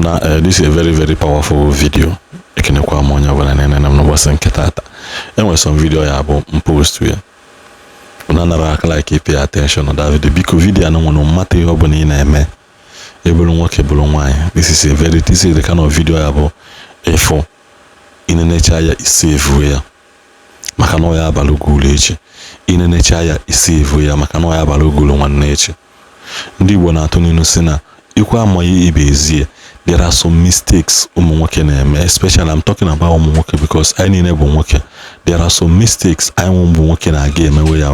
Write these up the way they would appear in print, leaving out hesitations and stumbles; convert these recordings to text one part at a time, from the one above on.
Na this is a very very powerful video. Ekenekwa m onye ọbụla na-enene m n'ụbọchị nke tata. Enwere some video ya bụ m post ya, unu anara aka like pay attention na that video. Biko, video anụ nwere mmata ihe ọbụla ị na-eme, ebụrụ nwoke, bụrụ nwaanyị, this is the kind of video ya bụ ịfụ inenecha ya, isave ya, maka na ọ ya abalị gị uru echi. Inenecha ya, isave ya, maka na ọ ya abalị gị uru nwanne echi. Ndị Igbo na-atụ n'ilu si na ikwu amaghị ibe ezie. There are some mistakes ụmụ nwoke na-eme, especially I'm talking about ụmụ nwoke because anyị niile bụ nwoke. There are some mistakes anyị bụ nwoke na-aga emewe ya,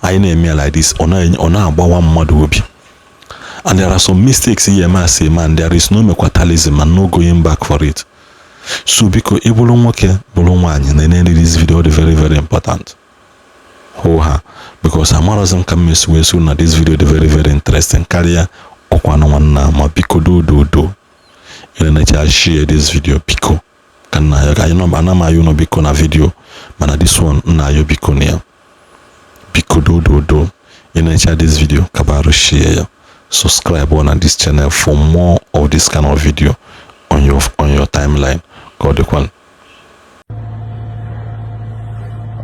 anyị na-eme ya like this, ọ na-agbawa mmadụ obi. And there are some mistakes you eme as a man, there is no mekwatalism and no going back for it. So biko, ị bụrụ nwoke, bụrụ nwaanyị na-enene this video, dị very very important hụ ha, because amarọzi m ka m esi wee so na this video dị very very interesting karịa ọkwanụ nwanna. Ma biko, dododo, ịnenecha, share this video, biko. Ka nna ya ka anyị nọ, ana m ayọ ụnụ biko na video, mana this one nna ayọ biko na ya. Biko, dododo, ịnenecha this video, kabarụ share ya, subscribe on this channel for more of this kind of video on your timeline. Ka ọ dịkwa.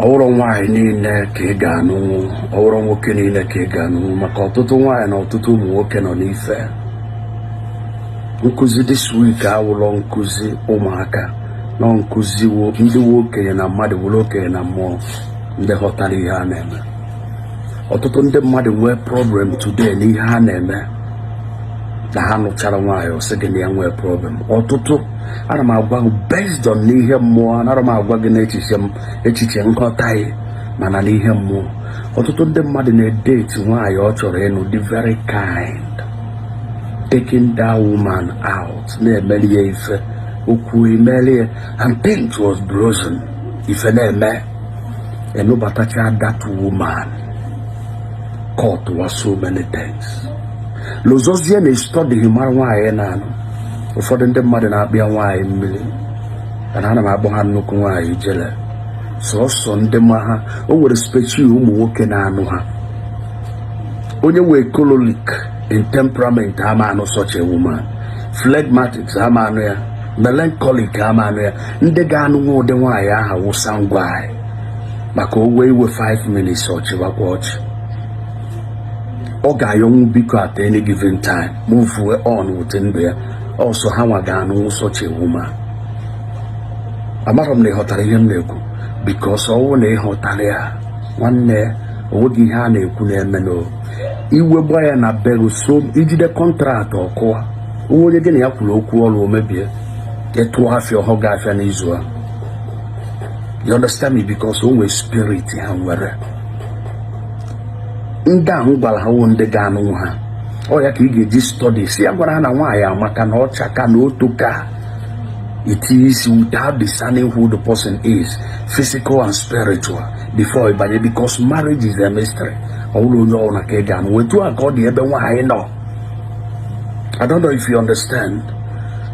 Ọwụrụ nwaanyị niile ka ị ga-anụnwu, ọwụrụ nwoke niile ka ị ga-anụnwu, maka ọtụtụ nwaanyị na ọtụtụ ụmụ nwoke nọ n'ife. Nkụzi this week awụlọ nkụzi ụmụaka nọ, nkụzi ndị okenye na mmadụ wụrụ okenye na mmụọ, ndị ghọtara ihe a na-eme. Ọtụtụ ndị mmadụ nwee problem today n'ihe ha na-eme na ha nụchara nwaanyị, ọ sị gị na ya nwee problem. Ọtụtụ, ana m agwa gị based on n'ihe mmụọ, anara m agwa gị n'echiche m, echiche nghọta gị, mana n'ihe mmụọ, ọtụtụ ndị mmadụ na-edate nwaanyị ọ chọrọ ịnụ, dị very kind, taking that woman out, na-emeli ya ife okwu emeli ya, and things was blossom, ife na-eme, enubatacha that woman, cut was so many things lụzọzie na study mara nwaanyị na-anụ. Ụfọdụ ndị mmadụ na-akpịa nwaanyị mmiri, mana ana m akpọ ha nnukwu nwaanyị ijele. Sọsọ ndị ma ha, o nwere special ụmụ nwoke na-anụ ha. Onye wee choleric in temperament ama anụ such a woman, phlegmatics ama anụ ya, melancholic ama anụ ya. Ndị ga-anụ nwa ụdị nwaanyị aha wụsa ngwa anyị, maka o wee iwe 5 minutes, ọchịwakwa ọchị, ọ ga-ayọnwu biko at any given time, move on with ndụ ya ọsọ. Ha nwa ga-anụ such a woman. Amara m na ị ghọtara ihe m na-ekwu, because ọwụ na ị ghọtara ya, nwanne, onweghị ihe a na-ekwu na-eme no iwe gba ya na bego. So ijide contract ọkụwa onwe onye gị na ya kwuru okwu ọrụ, o mebie, ịtụ afịa ọhụ gị afịa n'izu a. You understand me? Because o nwere spirit ha nwere. Ndị a m gwara ha wụ ndị ga-anụ ha, ọ ya ka ị ga-eji study si ya gwara ha na nwaanyị amaka, na ọchaka, na otoka. It is without discerning who the person is, physical and spiritual, before ịbanye, because marriage is a mystery. Ọ bụrụ onye ọbụla ka ị ga-anụ wetu a ka ọ dị ebe nwaanyị nọ. I don't know if you understand.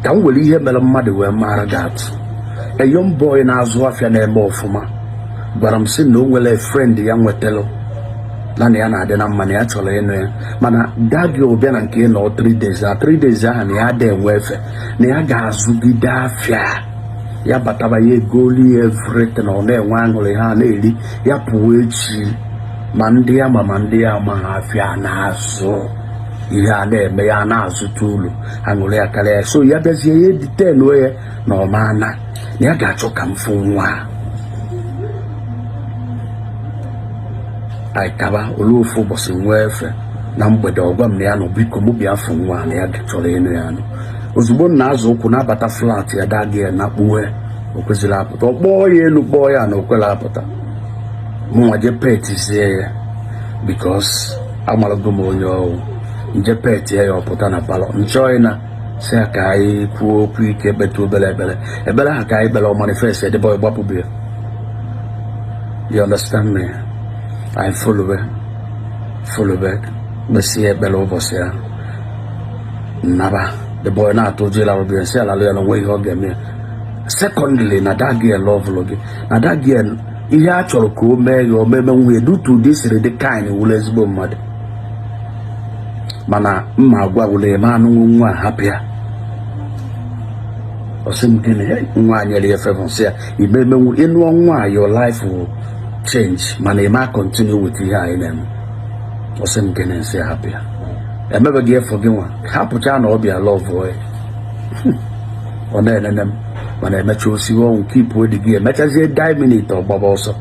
Ka m were ihe mere mmadụ wee mara gị atụ. A young boy na-azụ afịa na-eme ọfụma gwara m sị na o nwere friend ya nwetalụ na ya na-adị na mma, na ya chọrọ ịnụ ya, mana dagi bịa na nke nọ 3 days, na 3 days ahụ na ya ada enwe efe, na ya ga-azụgide afịa ya, bataba ya egoli ya everything, ọ na-enwe aṅụrị, ha na-eri, ya pụọ echi, ma ndị ya ma ndị ya ama ha, afịa na-azụ, ihe a na-eme, ya na-azụta ụlọ, aṅụrị ya karịa ya. So ya bịazie, ya editenuo ya na ọmana na ya ga-achọ ka m fụ nwa anyị kaba olu. Ofu ụbọchị nwee efe na mgbede, ọgwa m na ya nọ, biko mụ bịa fụ nwa, na ya chọrọ ịnụ ya anụ. Ozugbo m na-azụ ụkwụ na-abata flat ya, daa gị ya na kpuwe, o kwesịrị apụta. Ọ kpọọ ya elu, kpọọ ya na okwere apụta. Mụnwa je petizie ya, because amarago m onye ọwụ. Nje peti ya, ọpụta na parlour, nchọghị na si ya ka anyị kwuo okwu ike, kpetụ obere ekpere. Ekpere ahụ ka anyị kpere, ọ manifest, edebe gbapụbụ ya. You understand me? Anyị follow follow, kpesie ekpere ụbọchị ahụ, nnaba. The boy na-atụ ụjọ ịlarụ bịa, nsị alalụ ya na onwe ihe ọ ga-eme ya. Secondly, na that girl love gị, na that girl, ihe a chọrọ ka o mee ya, omeme nwunye dutu ụdị siri dị kind, wụrụ ezigbo mmadụ, mana mma agwa wụrụ eme anụnwụ nwa, hapụ ya. Ọ sị m gịnị? Nwa nyere ya favor, sị ya ime emenwu ịnụọ nwa, your life will change, mana ị ma continue with ihe anyị na-eme. Ọ sị m gịnị? Nsị ya hapụ ya, emebeghị efọ gị nwa, hapụcha na ọ bịa love ya. Ọ na-enene m, mana emecha osiwe ọnwụ keep dị gị, emechazie die minute, ọ gbaba ọsọ.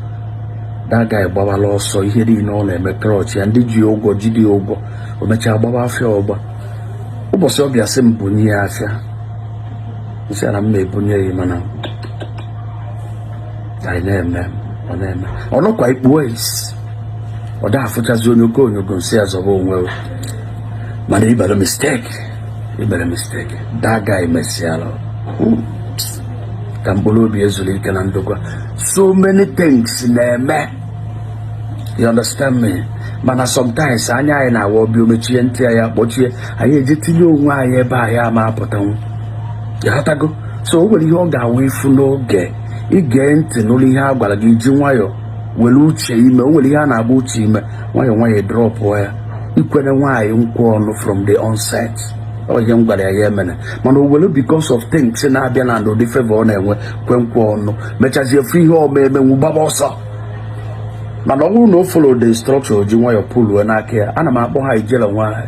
That guy gbabala ọsọ, ihe niile ọ na-eme crutch ya, ndị ji ya ụgwọ jide ya ụgwọ. O mechaa gbaba afịa ọgba. Ụbọchị ọ bịa sị m bunye ya afịa, nsị na m ma ebunye ya, mana anyị na-eme, ọ na-eme, ọ nọkwa ikpu isi, ọ da afụchazi onye oke onyogo. Nsị ya zọba onwe o. Mana i mere mistake, i mere mistake. That guy mesịala ka mkpụrụ obi ezuru ike na ndokwa. So many things na-eme, you understand me? Mana sometimes anya anyị na-awa obi omechie ntị anyị akpọchie, anyị eje tinye onwe anyị ebe anyị ama apụtanwu. Ịghọtago? So o nwere ihe ọ ga-awa ifu n'oge ige ntị n'ụlọ ihe a gwara gị, ji nwayọ were uche ime. O nwere ihe a na-agba uche ime, nwayọ nwayọ dropụọ ya. Ikwere nwaanyị nkwụ ọnụ from the onset, ọ ihe m gwara ya, ya emene, mana o were because of things na-abịa na ụdị favor ọ na-enwe kwe nkwụ ọnụ, mechazie fụ ihe ọma emenwu, gbaba ọsọ. Mana ọ bụrụ na o follow the instruction, ji nwayọ pulue n'aka ya. Ana m akpọ ha ijele nwaanyị,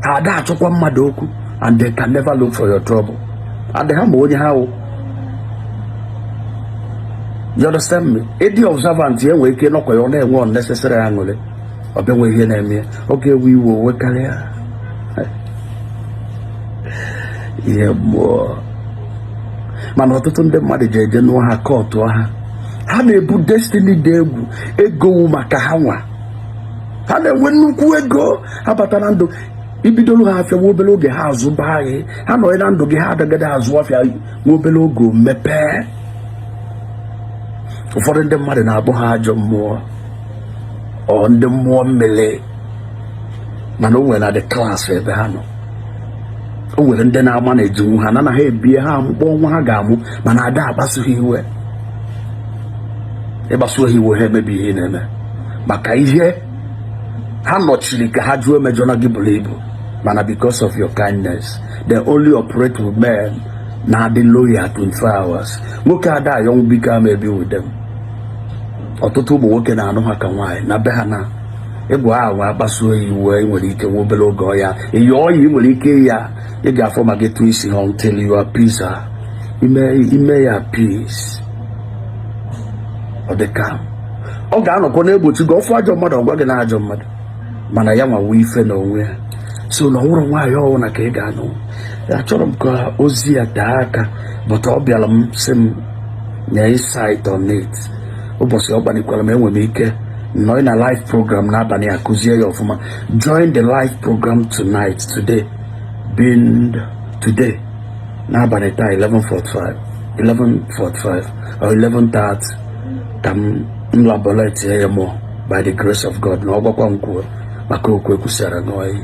ha ada achọkwa mmadụ okwu, and they can never look for your trouble, and ha ma onye ha wụ. You understand me? Ịdị observant ya nwere ike nọkwa ya, ọ na-enwe unnecessary aṅụrị, ọ bịa nwe ihe na-eme ya, ọ ga-ewe iwe owe karịa ihe mmụọ. Mana ọtụtụ ndị mmadụ ji eje nụọ ha, kọtụọ ha, ha na-ebu destiny dị egwu ego maka ha nwa. Ha na-enwe nnukwu ego, ha bata na ndụ, ibidolu ha afịa nwa obere oge, ha azụba gị. Ha nọrọ na ndụ gị, ha adagide azụ afịa nwa obere oge, o mepee. Ụfọdụ ndị mmadụ na-akpọ ha ajọ mmụọ, ọ ndị mmụọ mmiri, mana o nwere na the class ebe ha nọ, o nwere ndị na-ama na ejinwu ha na ha ebie ha amụkpọ nwa ha ga-amụ, mana ada akpasu ha iwe. Ịgbasu ha iwe, ha emebi ihe na-eme maka ihe ha nọchiri ka ha jụọ emejọ na gị buru ibu. Mana because of your kindness, they only operate with men na-adị loyal 24 hours. Nwoke ada ayọnwụ biko ama ebi with them. Ọtụtụ ụmụ nwoke na-anụ ha ka nwaanyị na be ha na ịgwa ahụ akpasuo ya iwe, nwere ike nwa obere oge ọya iyi ọya, ị nwere ike ya ị ga-afọ maka etu isi ha until you are peace. Ime ime ya peace, ọ dị ka ọ ga-anọkwa na-egbochi gị ọfụ ajọ mmadụ, ọgwa gị na ajọ mmadụ, mana ya nwawo ife na onwe ya. So na ọnwụrụ nwaanyị ọwụ na ka ị ga-anụ. Achọrọ m ka ozi ya daa aka, but ọ bịara m sị m nye insight on it. Ụbọchị ọ gbanikwara m, enwere m ike nọ na live program n'abalị a kụzie ya ọfụma. Join the live program tonight, today being today, n'abalị taa, 11:45, 11:45 or 11:30, ka m nlaboletie ya mụọ by the grace of God. Na ọ gwakwa m kwuo maka okwu ekwusara n'oyi.